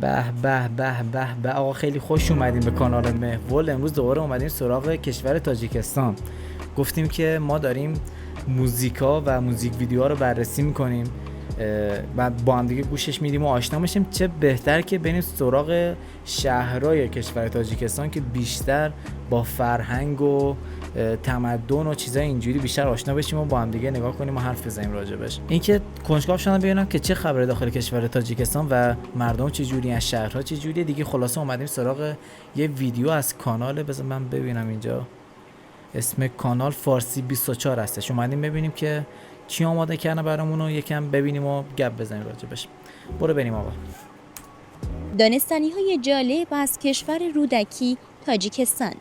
به به به به به، آقا خیلی خوش اومدیم به کانال مهول. امروز دوباره اومدیم سراغ کشور تاجیکستان. گفتیم که ما داریم موزیکا و موزیک ویدیوها رو بررسی میکنیم و با هم دیگه گوشش میدیم و آشنا میشیم. چه بهتر که بریم سراغ شهرهای کشور تاجیکستان که بیشتر با فرهنگ و تمدن و چیزای اینجوری بیشتر آشنا بشیم و با هم دیگه نگاه کنیم و حرف بزنیم راجبش. اینکه کنجکاو شدم ببینم که چه خبره داخل کشور تاجیکستان و مردم چه جوری، شهرها چه جوریه دیگه. خلاصه اومدیم سراغ یه ویدیو از کانال، بذار من ببینم اینجا اسم کانال فارسی 24 هستش. اومدیم ببینیم که چی آماده کردن برامون و یکم ببینیم و گپ بزنیم راجبش. برو بریم آقا. دانستنی های جالب از کشور رودکی تاجیکستان.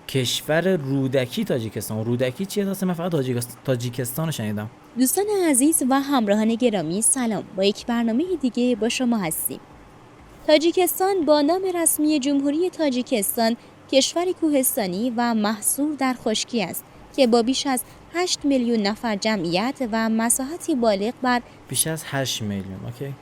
کشور رودکی تاجیکستان. رودکی چیه؟ اصلا من فقط تاجیکستان رو شنیدم. دوستان عزیز و همراهان گرامی سلام، با یک برنامه دیگه با شما هستیم. تاجیکستان با نام رسمی جمهوری تاجیکستان کشور کوهستانی و محصور در خشکی است که با بیش از 8 میلیون نفر جمعیت و مساحتی بالغ بر بیش از 8 میلیون، okay.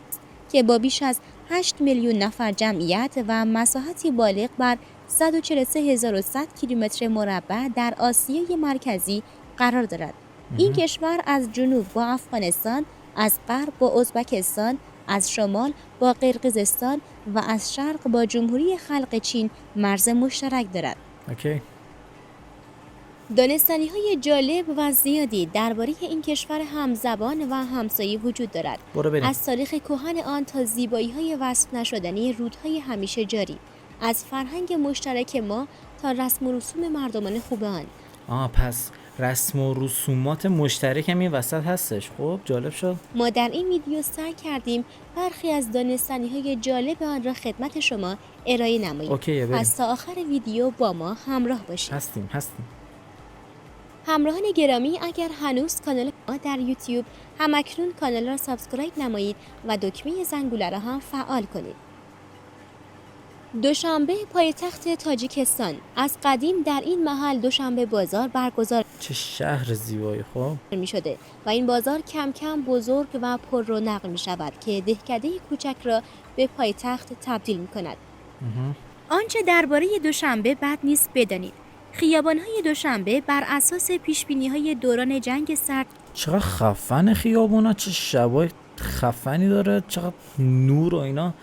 که با بیش از 8 میلیون نفر جمعیت و مساحتی بالغ بر 143100 کیلومتر مربع در آسیای مرکزی قرار دارد. این کشور از جنوب با افغانستان، از غرب با ازبکستان، از شمال با قرقیزستان و از شرق با جمهوری خلق چین مرز مشترک دارد. okay. دانستنی های جالب و زیادی درباره این کشور همزبان و همسایه وجود دارد. برو بریم. از تاریخ کهن آن تا زیبایی های وصف نشدنی رودهای همیشه جاری، از فرهنگ مشترک ما تا رسم و رسوم مردمان خوب آن. پس رسم و رسومات مشترک هم این وسط هستش. خب جالب شد. ما در این ویدیو سعی کردیم برخی از دانستنی های جالب آن را خدمت شما ارائه نماییم. okay، بریم. پس تا آخر ویدیو با ما همراه باشید. هستیم. همراهان گرامی، اگر هنوز کانال ما در یوتیوب همکنون کانال را subscribe نمایید و دکمه زنگوله را هم فعال کنید. دوشنبه پایتخت تاجیکستان. از قدیم در این محل دوشنبه بازار برگزار چه شهر زیبایی. خب می شده و این بازار کم کم بزرگ و پر رونق می شود که دهکده کوچک را به پایتخت تبدیل می کند. آنچه درباره دوشنبه بد نیست بدانید. خیابان‌های دوشنبه بر اساس پیش‌بینی‌های دوران جنگ سرد. چقدر خفن خیابونا، چه شبای خفنی داره، چقدر نور و اینا.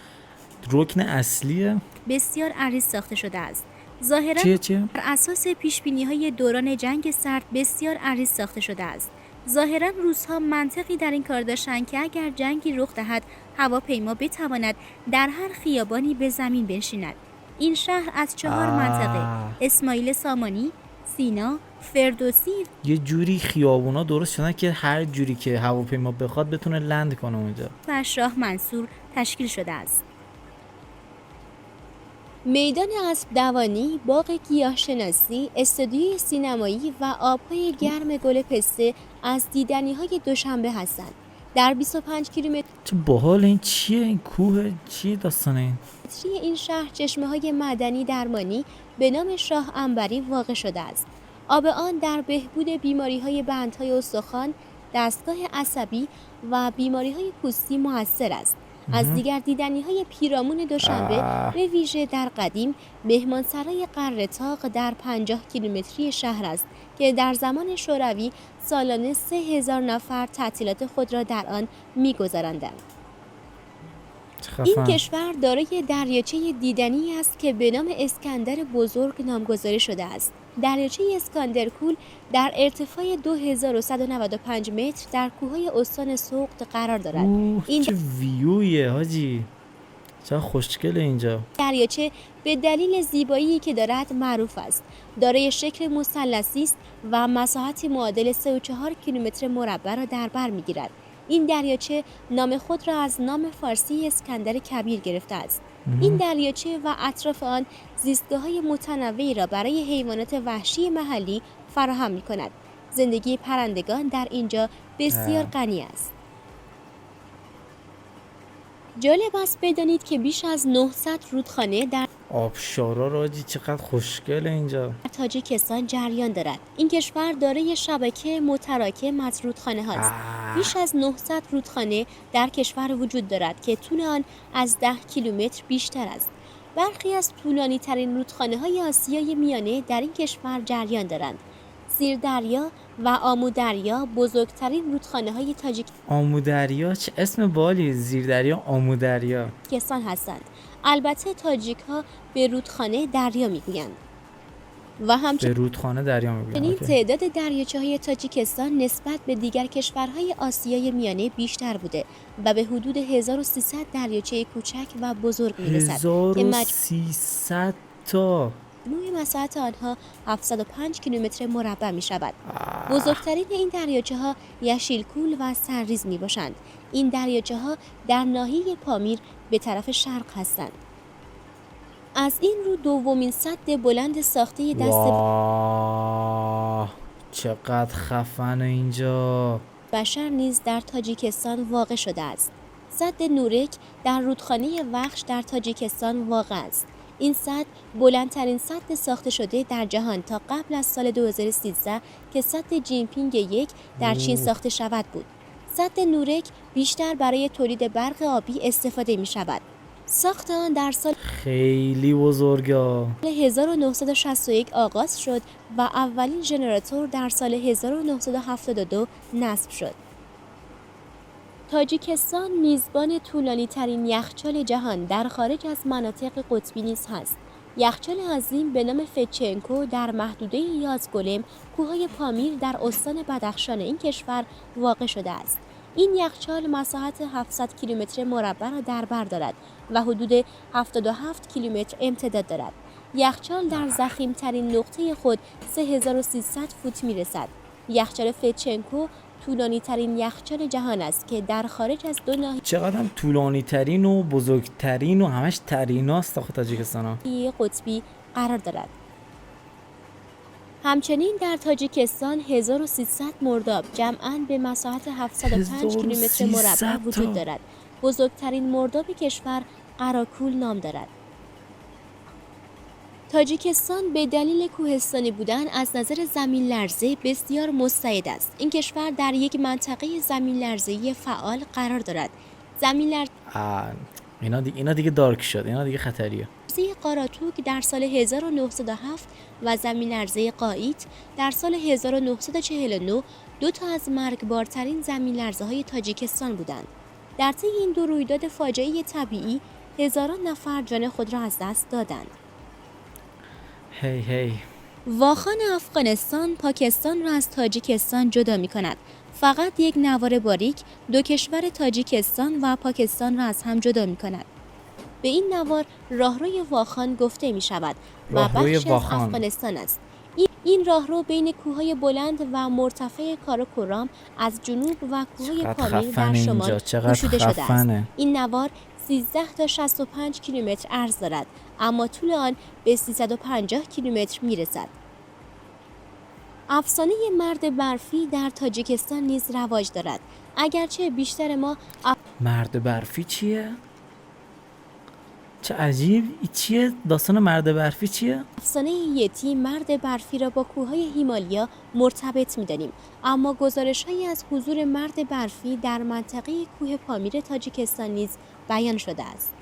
رکن اصلیه. بسیار عریض ساخته شده است. ظاهراً چیه؟ بر اساس پیش‌بینی‌های دوران جنگ سرد بسیار عریض ساخته شده است. ظاهراً روس‌ها منطقی در این کار داشتند که اگر جنگی رخ دهد هواپیما بتواند در هر خیابانی به زمین بنشیند. این شهر از 4 منطقه اسماعیل سامانی، سینا، فردوسی یه جوری خیابونا درست شدن که هر جوری که هواپیما بخواد بتونه لند کنه اونجا. و شاه منصور تشکیل شده است. میدان اسب دوانی، باغ گیاهشناسی، استودیوی سینمایی و آبهای گرم گل پسته از دیدنی‌های دوشنبه هستند. در 25 کیلومتری چه باحال. این چیه؟ این کوه چیه داستان این؟ این شهر چشمه‌های معدنی درمانی به نام شاه عنبری واقع شده است. آب آن در بهبود بیماری‌های بندهای استخوان، دستگاه عصبی و بیماری‌های پوستی مؤثر است. از دیگر دیدنی‌های پیرامون دوشنبه به ویژه در قدیم مهمانسرای قره‌طاق در 50 کیلومتری شهر است که در زمان شوروی سالانه 3000 نفر تعطیلات خود را در آن می‌گذراندند. چه این خفن. کشور دارای دریاچه دیدنی است که به نام اسکندر بزرگ نامگذاری شده است. دریاچه اسکندرکول در ارتفاع 2195 متر در کوههای استان سغد قرار دارد. این چه ویویه حاجی، چه خوشگله اینجا. دریاچه به دلیل زیبایی که دارد معروف است. دارای شکل مثلثی است و مساحتی معادل 3.4 کیلومتر مربع را در بر می‌گیرد. این دریاچه نام خود را از نام فارسی اسکندر کبیر گرفته است. این دریاچه و اطراف آن زیستگاه‌های متنوعی را برای حیوانات وحشی محلی فراهم می‌کند. زندگی پرندگان در اینجا بسیار غنی است. جالب است بدانید که بیش از 900 رودخانه در آبشارا رو حاجی، چقدر خوشگله اینجا. تاجیکستان جریان دارد. این کشور دارای شبکه متراکم از رودخانه هاست. بیش از 900 رودخانه در کشور وجود دارد که طول آن از 10 کیلومتر بیشتر است. برخی از طولانی ترین رودخانه های آسیای میانه در این کشور جریان دارند. سیردریا و آمودریا بزرگترین رودخانه های آمودریا چه اسم بالی، زیردریا، آمودریا. تاجیکستان هستند. البته تاجیک ها به رودخانه دریا میگویند. و همچنین به رودخانه دریا میگویند. okay. تعداد دریاچه های تاجیکستان نسبت به دیگر کشورهای آسیای میانه بیشتر بوده و به حدود 1300 دریاچه کوچک و بزرگ میرسد که 1300 تا. مجموع مساحت آنها 705 کیلومتر مربع می شود. بزرگترین این دریاچه ها یشیلکول و سرریز می باشند. این دریاچه ها در ناحیه پامیر به طرف شرق هستند. از این رو دومین سد بلند ساخته دست واه، چقدر خفنه اینجا. بشر نیز در تاجیکستان واقع شده است. سد نورک در رودخانه وخش در تاجیکستان واقع است. این سد بلندترین سد ساخته شده در جهان تا قبل از سال 2013 که سد جینپینگ 1 در چین ساخته شود بود. سد نورک بیشتر برای تولید برق آبی استفاده می شود. ساخت آن در سال خیلی بزرگه. 1961 آغاز شد و اولین ژنراتور در سال 1972 نصب شد. تاجیکستان میزبان طولانی ترین یخچال جهان در خارج از مناطق قطبی نیز هست. یخچال عظیم به نام فدچنکو در محدوده یازگلم، کوههای پامیر در استان بدخشان این کشور واقع شده است. این یخچال مساحت 700 کیلومتر مربع را در بر دارد و حدود 77 کیلومتر امتداد دارد. یخچال در ضخیم‌ترین نقطه خود 3300 فوت می‌رسد. یخچال فدچنکو طولانی ترین یخچال جهان است که در خارج از دو ناحیه چقدر هم طولانی ترین و بزرگترین و همش تریناست آخه تاجیکستان ها. قطبی قرار دارد. همچنین در تاجیکستان 1300 مرداب جمعاً به مساحت 705 کیلومتر مربع 1300 وجود تا. دارد. بزرگترین مرداب کشور قراکول نام دارد. تاجیکستان به دلیل کوهستانی بودن از نظر زمین لرزه بسیار مستعد است. این کشور در یک منطقه زمین لرزه‌ای فعال قرار دارد. زمین لرزه اینا دیگه dark شد، اینا دیگه خطریه. قاراتوک در سال 1907 و زمین لرزه قایت در سال 1949 دو تا از مرگبارترین زمین لرزه‌های تاجیکستان بودند. در طی این دو رویداد فاجعه طبیعی هزاران نفر جان خود را از دست دادند. هی هی. واخان افغانستان پاکستان را از تاجیکستان جدا می کند. فقط یک نوار باریک دو کشور تاجیکستان و پاکستان را از هم جدا می کند. به این نوار راهروی واخان گفته می شود و راهروی بخشی از واخان. افغانستان است. این راهرو بین کوههای بلند و مرتفع کاراکورام از جنوب و کوههای چقدر پامیر در خفنه شمال اینجا، چقدر گشوده شده است. خفنه. این نوار 13 تا 65 کیلومتر عرض دارد، اما طول آن به 350 کیلومتر میرسد. افسانه مرد برفی در تاجیکستان نیز رواج دارد. اگرچه بیشتر ما مرد برفی چیه؟ چه عجیب، این چیه؟ داستان مرد برفی چیه؟ افسانه یتی مرد برفی را با کوههای هیمالیا مرتبط می‌دانیم، اما گزارش‌هایی از حضور مرد برفی در منطقه کوه پامیر تاجیکستان نیز بیان شده است.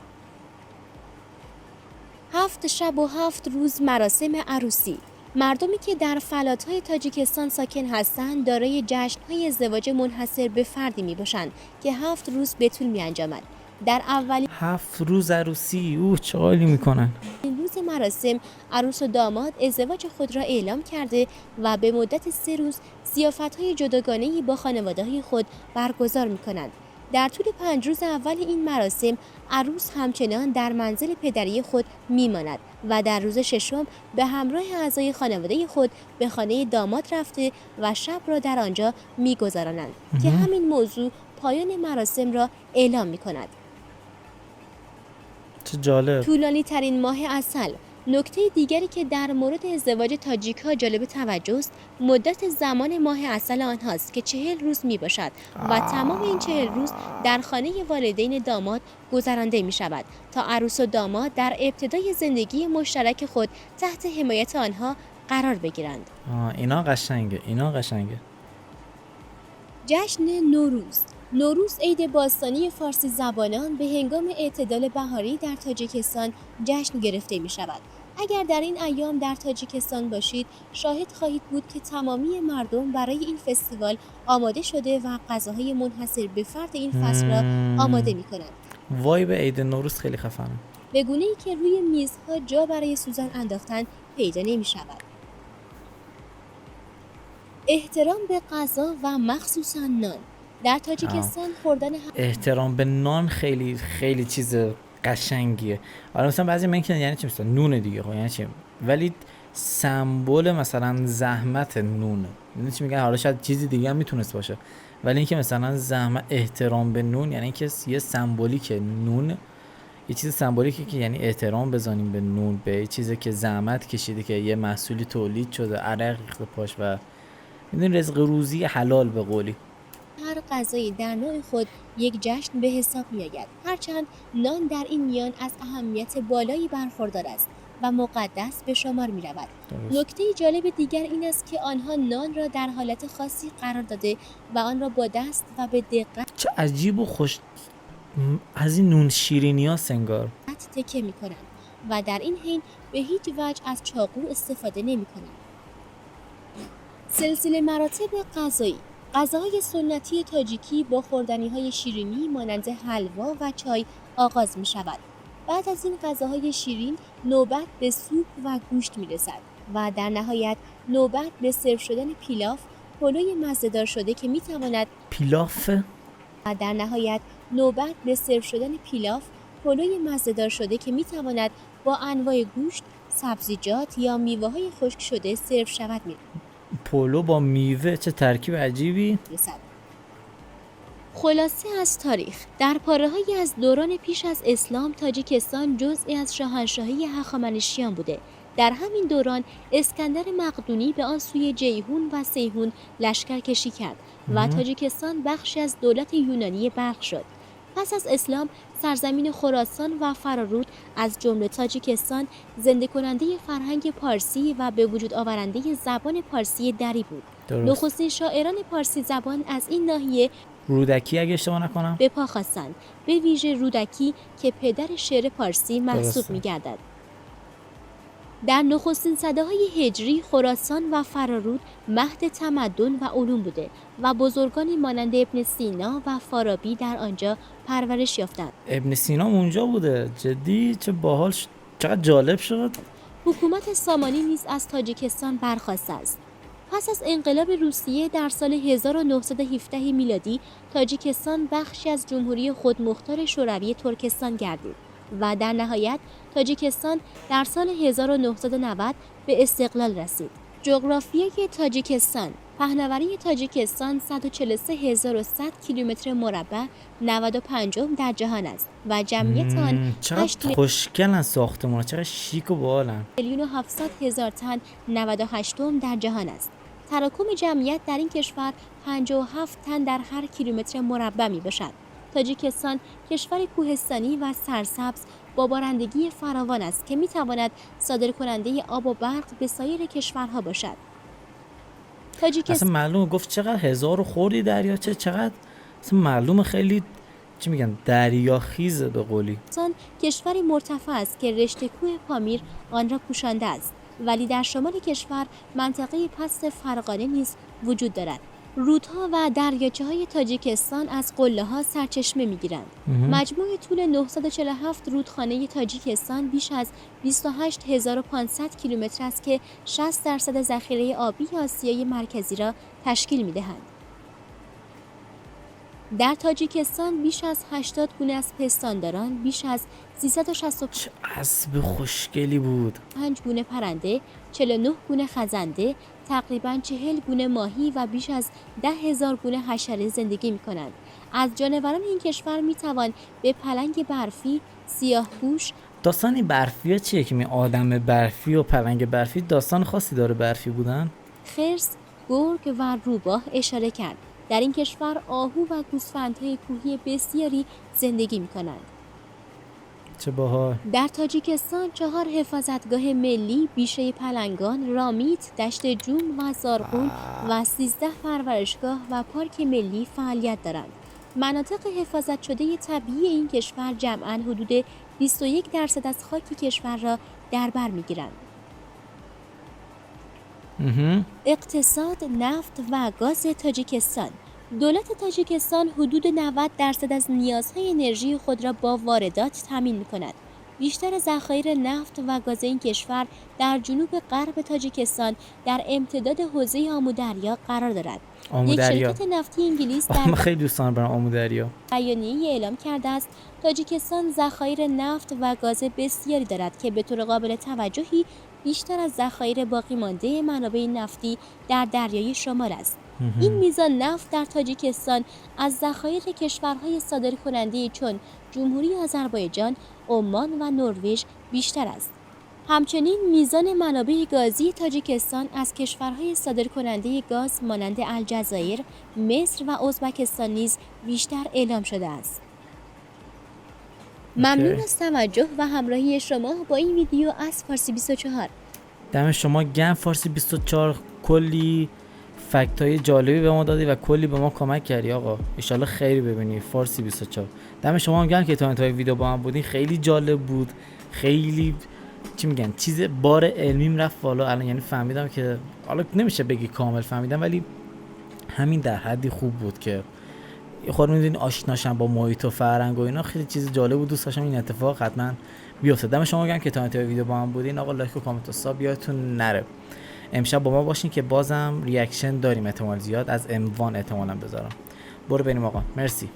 7 شب و 7 روز مراسم عروسی. مردمی که در فلات‌های تاجیکستان ساکن هستند دارای جشن‌های ازدواج منحصر به فردی می‌باشند که 7 روز به طول می‌انجامد. در اولین 7 روز عروسی، اوه چه حالی میکنن. این روز مراسم عروس و داماد ازدواج خود را اعلام کرده و به مدت 3 روز ضیافت‌های جداگانه‌ای با خانواده‌های خود برگزار می‌کنند. در طول 5 روز اول این مراسم عروس همچنان در منزل پدری خود می‌ماند و در روز ششم به همراه اعضای خانواده خود به خانه داماد رفته و شب را در آنجا می‌گذرانند که همین موضوع پایان مراسم را اعلام می‌کند. چه جالب. طولانی ترین ماه عسل. نکته دیگری که در مورد ازدواج تاجیک ها جالب توجه است، مدت زمان ماه عسل آنهاست که 40 روز می باشد و تمام این 40 روز در خانه والدین داماد گذرانده می شود تا عروس و داماد در ابتدای زندگی مشترک خود تحت حمایت آنها قرار بگیرند. آه، اینا قشنگه، اینا قشنگه. جشن نوروز. نوروز، عید باستانی فارسی زبانان، به هنگام اعتدال بهاری در تاجیکستان جشن گرفته می شود. اگر در این ایام در تاجیکستان باشید، شاهد خواهید بود که تمامی مردم برای این فستیوال آماده شده و غذاهای منحصر به فرد این فصل را آماده می کنند. vibe عید نوروز خیلی خفنه. به گونه ای که روی میزها جا برای سوزن انداختن پیدا نمی شود. احترام به غذا و مخصوصا نان در تاجیکستان، خوردن احترام به نان خیلی خیلی چیز قشنگیه. حالا مثلا بعضی من که یعنی چی؟ مثلا نونه دیگه، خب یعنی چی؟ ولی سمبل مثلا زحمت نونه. میدونی چی میگن؟ حالا شاید چیزی دیگه هم میتونست باشه، ولی اینکه مثلا زحمت، احترام به نون، یعنی اینکه یه سمبولیکه. نون یه چیز سمبولیکه که یعنی احترام بزنیم به نون، به یه چیزی که زحمت کشیده، که یه محصولی تولید شده، عرق ریخته پاش و میدونی، رزق روزی حلال به قولی. هر غذایی در نوع خود یک جشن به حساب می آید. هرچند نان در این میان از اهمیت بالایی برخوردار است و مقدس به شمار می رود. نکته جالب دیگر این است که آنها نان را در حالت خاصی قرار داده و آن را با دست و به دقت چه عجیب و خوش از این نون شیرینی ها انگار. تکه می کنند و در این حین به هیچ وجه از چاقو استفاده نمی کنند. سلسله مراتب غذایی. غذاهای سنتی تاجیکی با خوردنی های شیرینی مانند حلوا و چای آغاز می شود. بعد از این غذاهای شیرین نوبت به سوپ و گوشت می رسد و در نهایت نوبت به سرو شدن پیلاف، پلوی مزهدار شده که می تواند پیلاف. و در نهایت نوبت به سرو شدن پیلاف، پلوی مزهدار شده که می تواند با انواع گوشت، سبزیجات یا میوه های خشک شده سرو شود می پلو با میوه، چه ترکیب عجیبی. رسد. خلاصه از تاریخ. در پاره‌هایی از دوران پیش از اسلام، تاجیکستان جزئی از شاهنشاهی هخامنشیان بوده. در همین دوران اسکندر مقدونی به آن سوی جیهون و سیهون لشکر کشی کرد و تاجیکستان بخشی از دولت یونانی بلخ شد. پس از اسلام، سرزمین خراسان و فرارود از جمله تاجیکستان زنده کننده فرهنگ پارسی و به وجود آورنده زبان پارسی دری بود. نخستین شاعران پارسی زبان از این ناحیه رودکی اگه اشتباه نکنم. به پا خواستند، به ویژه رودکی که پدر شعر پارسی محسوب می‌گردد. در نخستین سده‌های هجری، خراسان و فرارود مهد تمدن و علوم بوده و بزرگانی مانند ابن سینا و فارابی در آنجا پرورش یافتند. ابن سینا اونجا بوده؟ جدی؟ چه باحال شد. چقدر جالب شد. حکومت سامانی نیز از تاجیکستان برخاسته است. پس از انقلاب روسیه در سال 1917 میلادی، تاجیکستان بخشی از جمهوری خودمختار شوروی ترکستان گردید و در نهایت تاجیکستان در سال 1990 به استقلال رسید. جغرافیای تاجیکستان. پهناوری تاجیکستان 143100 کیلومتر مربع، 95 در جهان است و جمعیت آن چقدر 8 خوشگلن ساختمون، چقدر شیک و باحالن. میلیون و 700 هزار تن، 98 در جهان است. تراکم جمعیت در این کشور 57 تن در هر کیلومتر مربع می باشد. تاجیکستان کشور کوهستانی و سرسبز با بارندگی فراوان است که می تواند صادر کننده آب و برق به سایر کشورها باشد. تاجیکستان اصلا معلومه گفت چقدر هزار و خوردی دریاچه، چقدر اصلا معلومه خیلی چی میگن دریا خیزه به قولی. کشوری مرتفع است که رشته کوه پامیر آن را پوشانده است، ولی در شمال کشور منطقه پست فرغانه نیز وجود دارد. رودها و دریاچه های تاجیکستان از قله ها سرچشمه می گیرند. مجموع طول 947 رودخانه تاجیکستان بیش از 28500 کیلومتر است که 60% ذخیره آبی آسیای مرکزی را تشکیل می دهند. در تاجیکستان بیش از 80 گونه از پستانداران، بیش از 365 چه اسب خوشگلی بود. گونه پرنده، 49 گونه خزنده، تقریبا 40 گونه ماهی و بیش از 10,000 گونه حشره زندگی می کنند. از جانوران این کشور می توان به پلنگ برفی، سیاه گوش، داستان این برفی ها چیه که می آدم برفی و پلنگ برفی؟ داستان خاصی داره برفی بودن؟ خرس، گرگ و روباه اشاره کرد. در این کشور آهو و گوسفندهای کوهی بسیاری زندگی می کنند. چه باحال! در تاجیکستان چهار حفاظتگاه ملی، بیشه پلنگان، رامیت، دشت جوم و زارغون و 13 پرورشگاه و پارک ملی فعالیت دارند. مناطق حفاظت شده طبیعی این کشور جمعاً حدود 21% از خاک کشور را در بر میگیرند. اقتصاد، نفت و گاز تاجیکستان. دولت تاجیکستان حدود 90% از نیازهای انرژی خود را با واردات تامین می‌کند. بیشتر ذخایر نفت و گاز این کشور در جنوب غرب تاجیکستان در امتداد حوزه آمودریا قرار دارد. یک آمودریا. شرکت نفتی انگلیس آه، در من خیلی دوست دارم برم آمودریا. بیانیه‌ای اعلام کرده است تاجیکستان ذخایر نفت و گاز بسیاری دارد که به طور قابل توجهی بیشتر از ذخایر باقی مانده منابع نفتی در دریای شمال است. این میزان نفت در تاجیکستان از ذخایر کشورهای صادرکننده چون جمهوری آذربایجان، عمان و نروژ بیشتر است. همچنین میزان منابع گازی تاجیکستان از کشورهای صادرکننده گاز مانند الجزایر، مصر و ازبکستان نیز بیشتر اعلام شده است. ممنون از توجه و همراهی شما با این ویدیو از فارسی 24. دم شما گرم فارسی 24، کلی fact های جالبی به ما دادی و کلی به ما کمک کردی آقا، ایشالله خیلی ببینی. فارسی 24، دم شما هم گرم که تا انتهای ویدیو با هم بودین. خیلی جالب بود، خیلی چی میگن چیز بار علمیم رفت بالا الان، یعنی فهمیدم که حالا نمیشه بگی کامل فهمیدم، ولی همین در حدی خوب بود که خود میدونی آشناشم با محیط و فرهنگ و اینا. خیلی چیز جالب بود، دوست داشتم این اتفاق حتما بیفته. دم شما گرم که تا انتهای ویدیو با هم بودین. آقا like و کامنت و sub یادتون نره. امشب با ما باشین که بازم reaction داریم، احتمال زیاد از M1 احتمالاً بذارم. برو بریم آقا، مرسی.